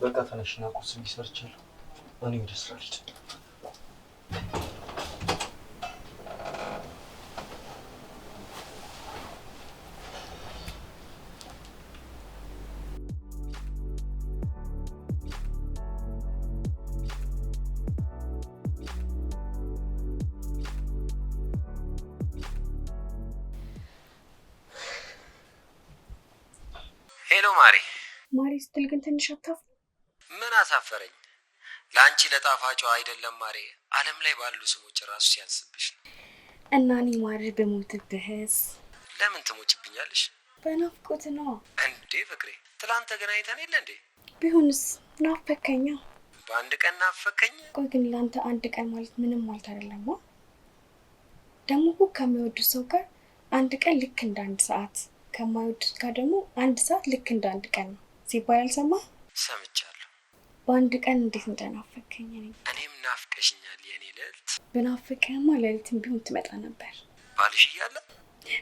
በቃ ተነሽና ቁርስ ሰርቻለሁ። እኔ ወደ ስራ ልሂድ። Hello ማሬ። ማሬ ስትል ግን ትንሽ አታፍርም? ምን አሳፈረኝ? ለአንቺ ለጣፋጯ አይደለም ማሬ፣ ዓለም ላይ ባሉ ስሞች ራሱ ሲያንስብሽ ነው። እና እኔ ማርህ ብሞትብህስ? ለምን ትሞችብኛለሽ? በናፍቆት ነው እንዴ ፍቅሬ። ትላንት ተገናኝተን የለ እንዴ? ቢሆንስ ናፈከኛ። በአንድ ቀን ናፈከኝ? ቆይ ግን ለአንተ አንድ ቀን ማለት ምንም ማለት አይደለም። ደግሞ እኮ ከሚወዱት ሰው ጋር አንድ ቀን ልክ እንደ አንድ ሰዓት፣ ከማይወዱት ጋር ደግሞ አንድ ሰዓት ልክ እንደ አንድ ቀን ነው ሲባል አልሰማህ? ሰምቻለሁ። በአንድ ቀን እንዴት እንደናፈከኝ። እኔም ናፍቀሽኛል የኔ ልዕልት። ብናፍቅህማ ሌሊትም ቢሆን ትመጣ ነበር። ባልሽ እያለ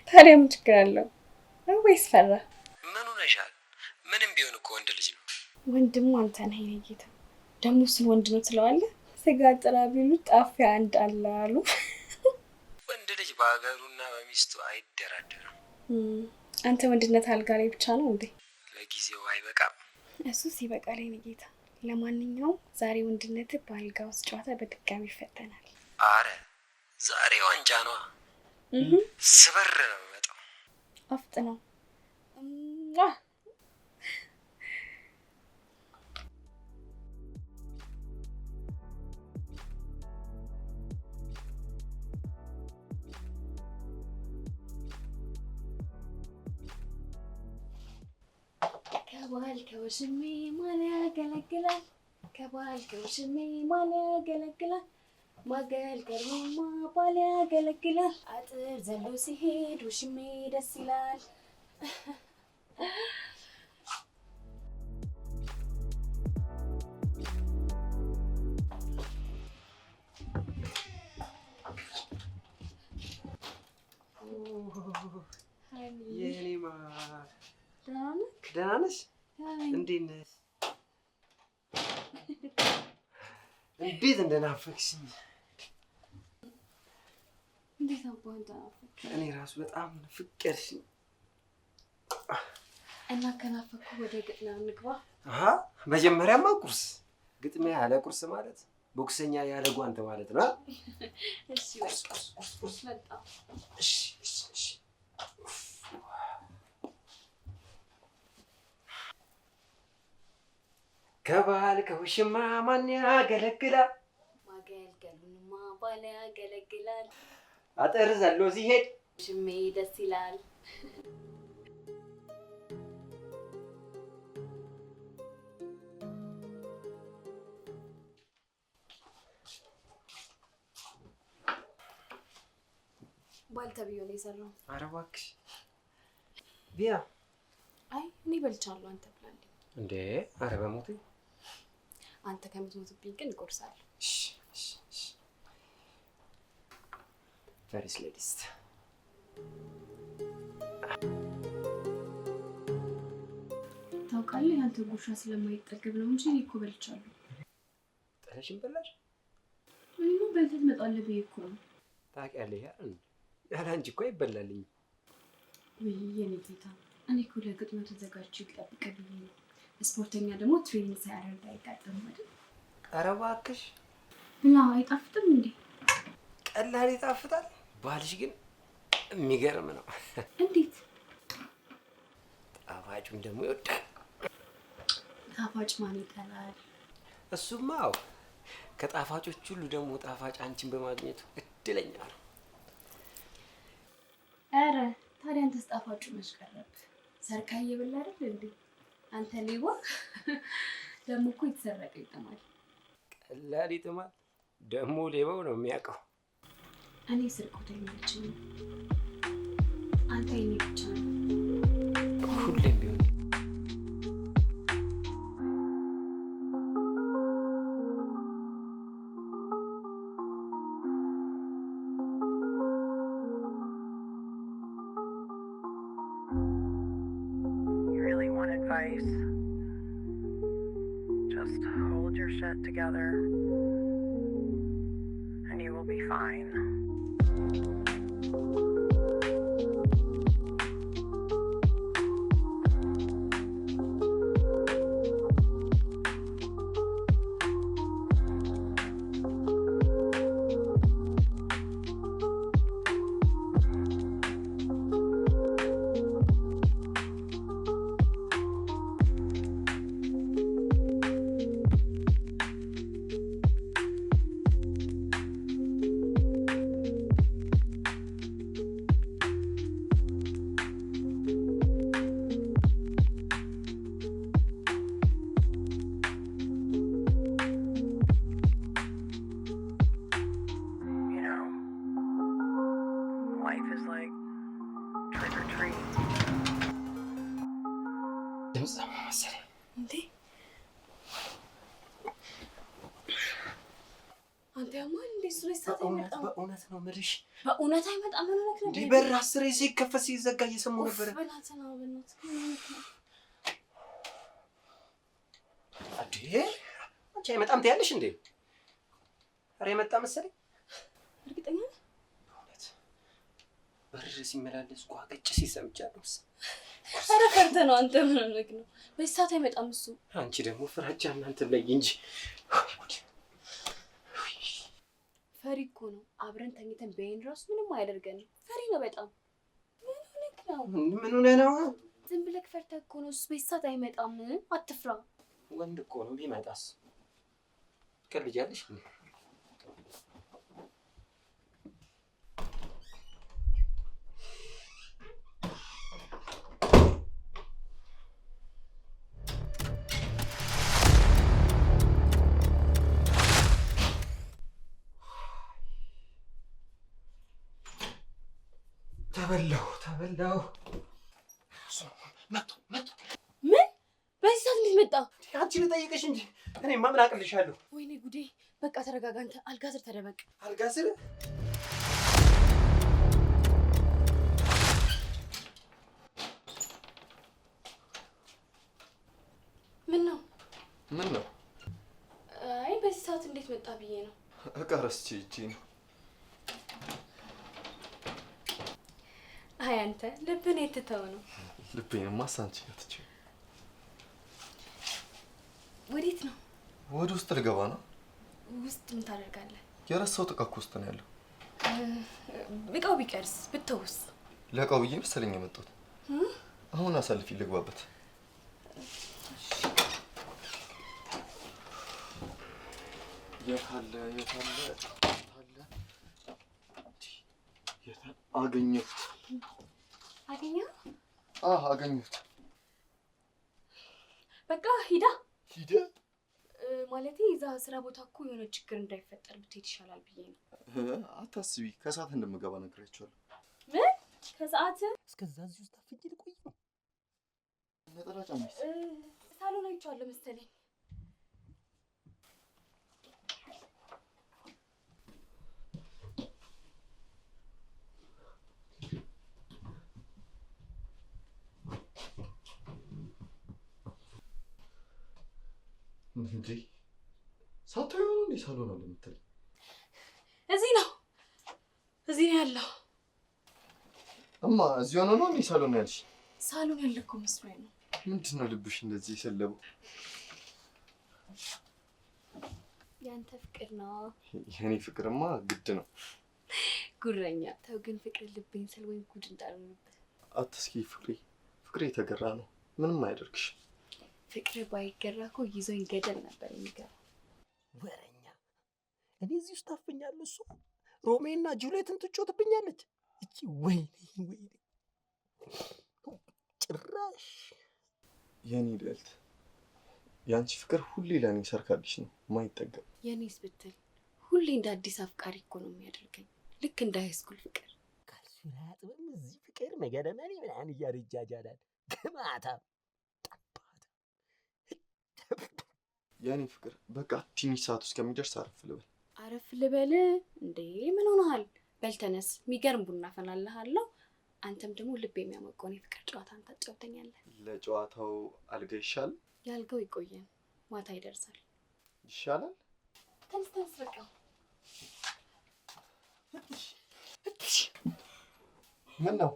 ታዲያ ምን ችግር አለው? ወይስ ፈራ? ምን ሆነሻል? ምንም ቢሆን እኮ ወንድ ልጅ ነው። ወንድሙ አንተ ነህ የኔ ጌታ። ደግሞ እሱን ወንድ ነው ትለዋለህ? ስጋ ጥራ ቢሉ ጣፊያ አንድ አለ አሉ። ወንድ ልጅ በሀገሩና በሚስቱ አይደራደርም። አንተ ወንድነት አልጋ ላይ ብቻ ነው እንዴ? ለጊዜው አይበቃም። እሱስ ይበቃል የኔ ጌታ። ለማንኛውም ዛሬ ወንድነት በአልጋ ውስጥ ጨዋታ በድጋሚ ይፈተናል። አረ ዛሬ ዋንጫ ነዋ። ስበር ነው የሚመጣው። አፍጥ ነው። ከባል ከውሽሜ ማን ያገለግላል? ከባል ከውሽሜ ማን ያገለግላል? ማገልገሉማ ባል ያገለግላል። አጥር ዘሎ ሲሄድ ውሽሜ ደስ ይላል። የኔ ማር ደህና ነሽ? እንዴት ነሽ? እንዴት እንደናፈቅሽኝ! እንዴት አባህ እንደናፈቅሽ! እኔ ራሱ በጣም ንፍቅ ያልሽኝ። እና ከናፈቅኩ ወደ ግጥሚያው እንግባ። አሀ መጀመሪያማ ቁርስ። ግጥሚያ ያለ ቁርስ ማለት ቦክሰኛ ያለ ጓንት ማለት ነው። እሺ በቃ እሺ እሺ እሺ። ከባል ከውሽማ ማን ያገለግላል? ማገልገሉንማ ባል ያገለግላል። አጥር ዘሎ ሲሄድ ውሽሜ ደስ ይላል። ባል ተብዬው ነው የሰራው። ኧረ እባክሽ ቢያ። አይ እኔ በልቻለሁ፣ አንተ ብላለኝ። እንዴ ኧረ በሞቴ አንተ ከምትሞትብኝ ግን እቆርሳለሁ። First ladies። ታውቃለህ፣ ያንተ ጉርሻ ስለማይጠገብ ነው እንጂ እኔ እኮ በልቻለሁ። ጥለሽን በላሽ? እኔማ በልተህ ትመጣለህ ብዬ እኮ ነው። ታውቂያለሽ አይደል? ያለ አንቺ እኮ አይበላልኝም። ውይ የኔ ጌታ፣ እኔ እኮ ለግጥሚያው ተዘጋጅቼ ልጠብቅህ ብዬ ነው። ስፖርተኛ ደግሞ training ሳያደርግ አይጋጥምም አይደል? ኧረ እባክሽ ብላ። አይጣፍጥም እንዴ? ቀላል ይጣፍጣል። ባልሽ ግን የሚገርም ነው። እንዴት? ጣፋጩን ደግሞ ይወዳል። ጣፋጭ ማን ይጠላል? እሱማ አዎ፣ ከጣፋጮች ሁሉ ደግሞ ጣፋጭ አንቺን በማግኘቱ እድለኛ ነው። ኧረ ታዲያ አንተስ ጣፋጩ መች ቀረብህ? ሰርካ እየበላ አይደል እንዴ? አንተ ሌባ! ደግሞ እኮ የተሰረቀ ይጥማል። ቀላል ይጥማል። ደግሞ ሌባው ነው የሚያውቀው። እኔ ስርቆት አይመቸኝም። አንተ የኔ ብቻ ነው። ሁሌም ቢሆን You really want advice? shit together and you will be fine. You know, life is like trick or treat. ድምፅ ሰማ መሰለኝ። እንዴ አንተ ያማል እንዴ? እሱ በዚህ ሰዓት በእውነት አይመጣም። በእውነት ነው የምልሽ። በእውነት አይመጣም። ምን ሆነህ ነው? እንዴ በር አስሬ ሲከፈት ሲዘጋ እየሰማሁ ኡፍ፣ ነበረ። በእናትህ ነው፣ በእናትህ ምን ሆነህ ነው? እንዴ አንቺ አይመጣም ትያለሽ እንዴ? ኧረ የመጣ መሰለኝ። እርግጠኛ ነህ? በእውነት በር ሲመላለስ ጓገጭ ሲል ሰምቻለሁ። ኧረ ፈርተህ ነው አንተ። ምን ሆነህ ነው? በዚህ ሰዓት አይመጣም እሱ። አንቺ ደግሞ ፍራቻ እናንተ ላይ እንጂ። ፈሪ እኮ ነው። አብረን ተኝተን ቢያይን ራሱ ምንም አያደርገንም። ፈሪ ነው በጣም። ምን ሆነህ ነው? ምን ሆነህ ነው? ዝም ብለህ ፈርተህ እኮ ነው። እሱ በዚህ ሰዓት አይመጣም። አትፍራ። ወንድ እኮ ነው ቢመጣስ? ትቀልጃለሽ እንዴ? ተበላሁ ተበላሁ። መጡ መጡ። ምን? በዚህ ሰዓት እንዴት መጣ? አንቺ ልጠይቅሽ እንጂ እኔማ ምን አቅልሻለሁ? ወይኔ ጉዴ! በቃ ተረጋጋ አንተ። አልጋ ስር ተደበቅ። አልጋ ስር ምን ነው? ምን ነው? አይ በዚህ ሰዓት እንዴት መጣ ብዬ ነው። እቃ ረስቼ ሂጄ ነው። አይ አንተ ልብን የትተው ነው። ልቤንማ አንቺ ጋር ትቼ። ወዴት ነው? ወደ ውስጥ ልገባ ነው። ውስጥ ምን ታደርጋለህ? የረሳሁት እቃ እኮ ውስጥ ነው ያለው። እቃው ቢቀርስ ብተውስ? ለእቃው ብዬ መሰለኝ የመጣሁት። አሁን አሳልፊ ልግባበት። የት አለ የት አለ የት አለ? የት አለ? አገኘሁት። አገኘኸው? አዎ አገኘሁት። በቃ ሂዳ። ሂደ ማለቴ እዛ ስራ ቦታ እኮ የሆነ ችግር እንዳይፈጠር ብትሄድ ይሻላል ብዬ ነው። አታስቢ፣ ከሰዓት እንደምገባ ነግሬያቸዋለሁ። ምን ከሰዓት? እስከዛ እዚህ ውስጥ አፍኜ ልቆይ ነው። ነጠላ ጫማስ? ሳሎን አይቼዋለሁ መሰለኝ። እንዴ ሳታዩ ነው እንዴ ሳሎን አለ የምትለኝ? እዚህ ነው፣ እዚህ ነው ያለው። እማ እዚህ ሆኖ ነው እንዴ ሳሎን ያልሽ? ሳሎን ያለ እኮ መስሎኝ ነው። ምንድን ነው ልብሽ እንደዚህ የሰለበው? ያንተ ፍቅር ነው። የኔ ፍቅርማ ግድ ነው። ጉረኛ ተው ግን ፍቅር ልቤን ስል ወይም ጉድ እንዳልሆንብህ። አትስኪ ፍቅሬ፣ ፍቅሬ የተገራ ነው፣ ምንም አያደርግሽ። ፍቅር ባይገራ እኮ ይዞኝ ገደል ነበር የሚገባው። ወረኛ እኔ እዚህ ውስጥ ታፍኛለሁ። እሱ ሮሜና ጁሊየትን ትጮትብኛለች። እቺ ወይኔ ወይኔ ጭራሽ የኔ ልዕልት፣ የአንቺ ፍቅር ሁሌ ለእኔ ሰርካልሽ ነው ማይጠገብ። የኔስ ብትል ሁሌ እንደ አዲስ አፍቃሪ እኮ ነው የሚያደርገኝ፣ ልክ እንደ high school ፍቅር። ካልሲውን አያጥብም እዚህ ፍቅር መገደመኔ ምናምን እያለ ይጃጃላል። ግማታም ጠባታ። የኔ ፍቅር በቃ ትንሽ ሰዓት ውስጥ ከሚደርስ አረፍ ልበል። አረፍ ልበል እንዴ? ምን ሆነሃል? በል ተነስ፣ የሚገርም ቡና አፈላልሃለሁ። አንተም ደግሞ ልብ የሚያሞቀውን የፍቅር ጨዋታን ታጫውተኛለህ። ለጨዋታው አልጋ ይሻል። ያልጋው ይቆየን፣ ማታ ይደርሳል። ይሻላል። ተነስ ተነስ፣ በቃ። ምን ነው?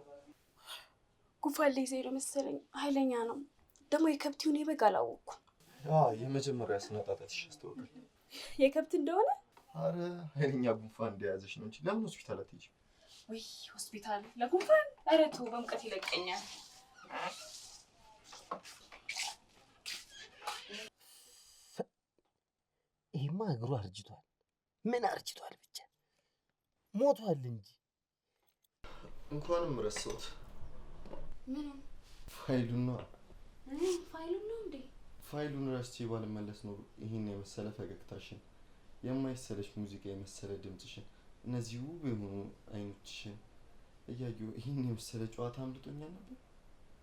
ጉንፋን ሊይዘኝ ነው መሰለኝ። ኃይለኛ ነው ደግሞ። የከብት ይሁን የበግ አላወኩም። የመጀመሪያ ስነጣጠትሽ ያስታውቃል። የከብት እንደሆነ። አረ ኃይለኛ ጉንፋን እንደያዘሽ ነው እንጂ ለምን ሆስፒታል አትሄጂም? ውይ ሆስፒታል ለጉንፋን? ኧረ ተው፣ በሙቀት ይለቀኛል። ይሄማ እግሩ አርጅቷል። ምን አርጅቷል ብቻ ሞቷል እንጂ። እንኳንም ረሳሁት። ምኑን? ፋይሉን ነዋ። ፋይሉን ነው እንዴ? ፋይሉን ረስቼ ባልመለስ ነው ይህን የመሰለ ፈገግታሽን፣ የማይሰለች ሙዚቃ የመሰለ ድምፅሽን፣ እነዚህ ውብ የሆኑ አይኖችሽን እያየሁ ይህን የመሰለ ጨዋታ አምልጦኛል ነበር።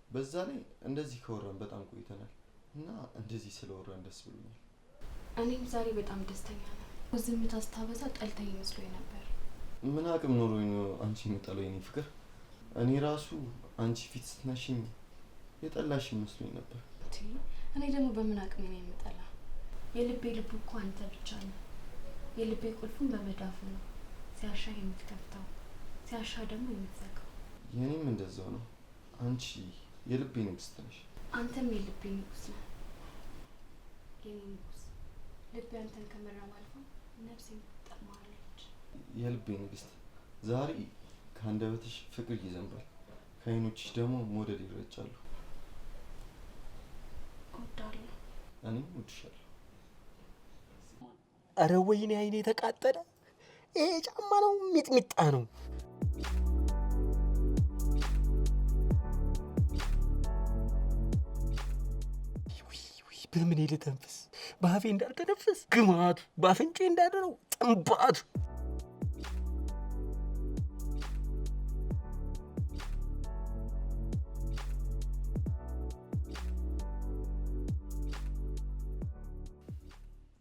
በዛ ላይ እንደዚህ ከወራን በጣም ቆይተናል እና እንደዚህ ስለወራን ደስ ብሎኛል። እኔም ዛሬ በጣም ደስተኛ ነኝ። ዝምታ ስታበዛ ጠልተኝ መስሎኝ ነበር። ምን አቅም ኖሮኝ ነው አንቺ የምጠላው የኔ ፍቅር? እኔ ራሱ አንቺ ፊት ስትነሽኝ የጠላሽ መስሎኝ ነበር። እኔ ደግሞ በምን አቅሜ ነው የምጠላ? የልቤ ልቡ እኮ አንተ ብቻ ነው። የልቤ ቁልፉን በመዳፉ ነው። ሲያሻ የምትከፍተው፣ ሲያሻ ደግሞ የምትዘጋው። የኔም እንደዛው ነው። አንቺ የልቤ ንግስት ነሽ። አንተም የልቤ ንጉስ ነህ። የኔ ንጉስ፣ ልቤ አንተን ከመራብ አልፎ ነፍሴን ትጠማለች። የልቤ ንግስት፣ ዛሬ ከአንደበትሽ ፍቅር ይዘንባል፣ ከአይኖችሽ ደግሞ መውደድ ይረጫሉ። እወዳለሁ። እኔም እወድሻለሁ። አረ ወይኔ አይኔ ተቃጠለ። ይሄ ጫማ ነው ሚጥሚጣ ነው? በምን ልተንፍስ? በአፌ እንዳልተነፍስ ግማቱ፣ በአፍንጬ እንዳደረው ጥንባቱ።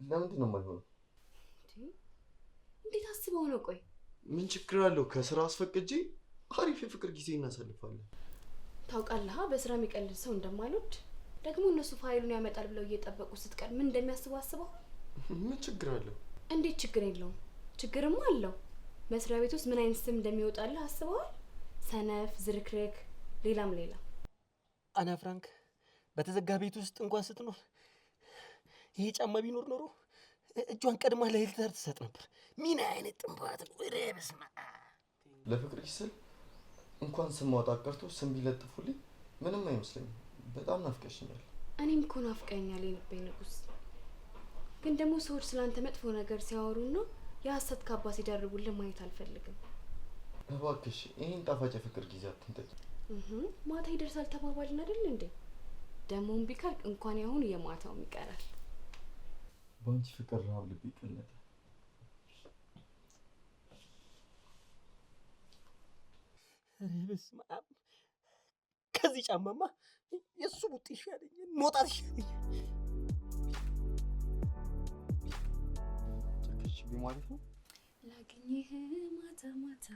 ለምንድን ነው የማይሆነው? እንዴት አስበው ነው? ቆይ ምን ችግር አለው? ከስራ አስፈቅጄ አሪፍ የፍቅር ጊዜ እናሳልፋለን። ታውቃለህ፣ በስራ የሚቀልድ ሰው እንደማልወድ። ደግሞ እነሱ ፋይሉን ያመጣል ብለው እየጠበቁ ስትቀር ምን እንደሚያስቡ አስበው። ምን ችግር አለው? እንዴት ችግር የለውም? ችግርማ አለው። መስሪያ ቤት ውስጥ ምን አይነት ስም እንደሚወጣልህ አስበዋል? ሰነፍ፣ ዝርክርክ፣ ሌላም ሌላ። አና ፍራንክ በተዘጋ ቤት ውስጥ እንኳን ስትኖር ይሄ ጫማ ቢኖር ኖሮ እጇን ቀድማ ለሂትለር ትሰጥ ነበር። ምን አይነት ጥንባት ነው! ኧረ በስመ አብ! ለፍቅርሽ ስል እንኳን ስም ማውጣት ቀርቶ ስም ቢለጥፉልኝ ምንም አይመስለኝም። በጣም ናፍቀሽኛል። እኔም እኮ ናፍቀኸኛል የልቤ ንጉስ። ግን ደግሞ ሰዎች ስላንተ መጥፎ ነገር ሲያወሩና የሀሰት ካባ ሲደርቡልህ ማየት አልፈልግም። እባክሽ ይህን ጣፋጭ የፍቅር ጊዜ አትንጠቂ። ማታ ይደርሳል ተባባልን አይደል እንዴ? ደግሞ እምቢ ካልክ እንኳን ያሁኑ የማታውም ይቀራል። በአንቺ ፍቅር ረሃብ ልቤ ቀለጠ። ኧረ በስመ አብ! ከዚህ ጫማማ የእሱ ቡጢ ይሻለኛል፣ መውጣት ይሻለኛል። ጨከንሽብኝ ማለት ነው? ላግኝህ ማታ ማታ፣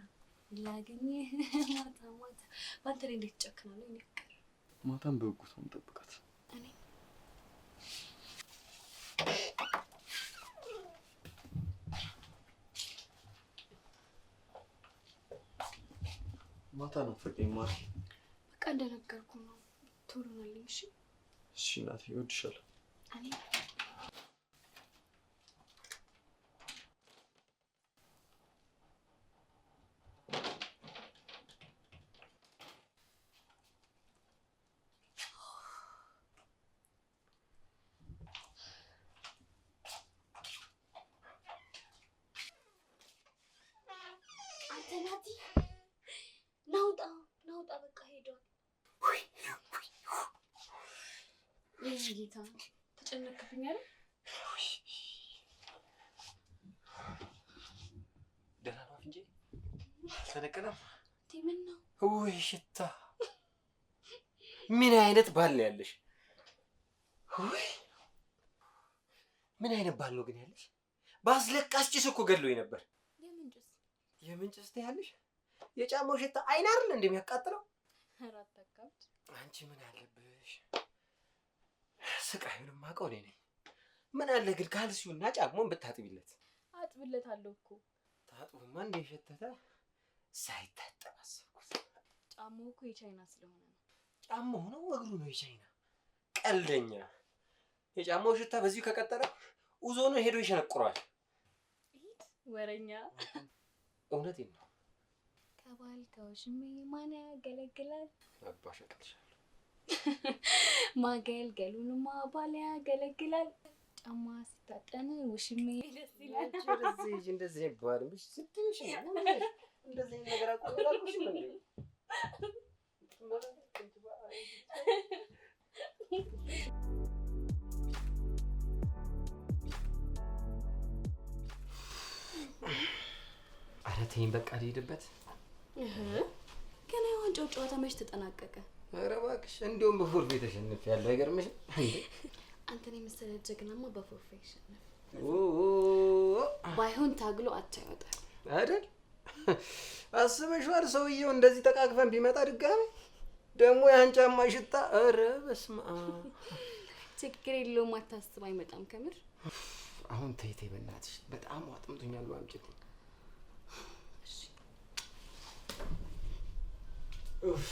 ላግኝህ ማታ ማታ። በአንተ ላይ እንዴት እጨክናለሁ የኔ ፍቅር? ማታም በጉጉት ነው የምጠብቃት። እኔ ማታ ነው ፍቅሬ ማር። በቃ እንደነገርኩህ ነው። ቶሎ ናልኝ። እሺ? እሺ እናቴ፣ እወድሻለሁ። እኔ አንተ ናቲ ናውጣ ናውጣ፣ በቃ ሄዷል። የኔ ጌታ ተጨነቅብኝ አይደል? ደህና ነው አፍንጬ? አልተነቀለም? እንዴ ምን ነው? ውይ ሽታ! ምን አይነት ባል ነው ያለሽ? ውይ ምን አይነት ባል ነው ግን ያለሽ? በአስለቃሽ ጭስ እኮ ገድሎኝ ነበር። የምን ጭስ? የምን ጭስ ትያለሽ? የጫማው ሽታ አይን አይደል እንደሚያቃጥለው? ኧረ አታካብድ። አንቺ ምን አለብሽ? ስቃዩንም አውቀው እኔ ነኝ። ምን አለ ግን ካልሲውና ጫማውን ብታጥቢለት። አጥብለታለሁ እኮ። ታጥቦማ እንደሸተተ ሳይታጠብ አሰብኩት። ጫማው እኮ የቻይና ስለሆነ ነው። ጫማው ነው እግሩ ነው የቻይና። ቀልደኛ። የጫማው ሽታ በዚሁ ከቀጠለ ኡዞኑ ሄዶ ይሸነቁረዋል። ሂድ ወረኛ። እውነቴን ነው። ከባል ከውሽሜ ማን ያገለግላል? አባሸቅልሻለሁ። ማገልገሉንማ ባል ያገለግላል። ጫማ ሲታጠን ውሽሜ ደስ ይላል። ወደዚህ ሂጂ፣ እንደዚህ አይባልም። እሺ ስትይሽ ነው እንደዚህ አይነት ነገር አቁም አላልኩሽም እንዴ? ኧረ ተይኝ በቃ ልሂድበት። ገና የዋንጫው ጨዋታ መች ተጠናቀቀ? ኧረ እባክሽ እንዲያውም በፎርፌ ተሸንፌያለሁ። አይገርምሽም እንዴ? አንተን የመሰለ ጀግናማ በፎርፌ ይሸነፍ። ኦ ባይሆን ታግሎ አቻ ይወጣል። አይደል? አስበሽዋል? ሰውዬው እንደዚህ ተቃቅፈን ቢመጣ ድጋሚ ደግሞ ያን ጫማ ሽታ፣ ኧረ በስመ አብ። ችግር የለውም አታስብ፣ አይመጣም። ከምር አሁን ተይ ተይ በእናትሽ በጣም አጥምቶኛል። አምጪልኝ። እሺ። ኡፍ።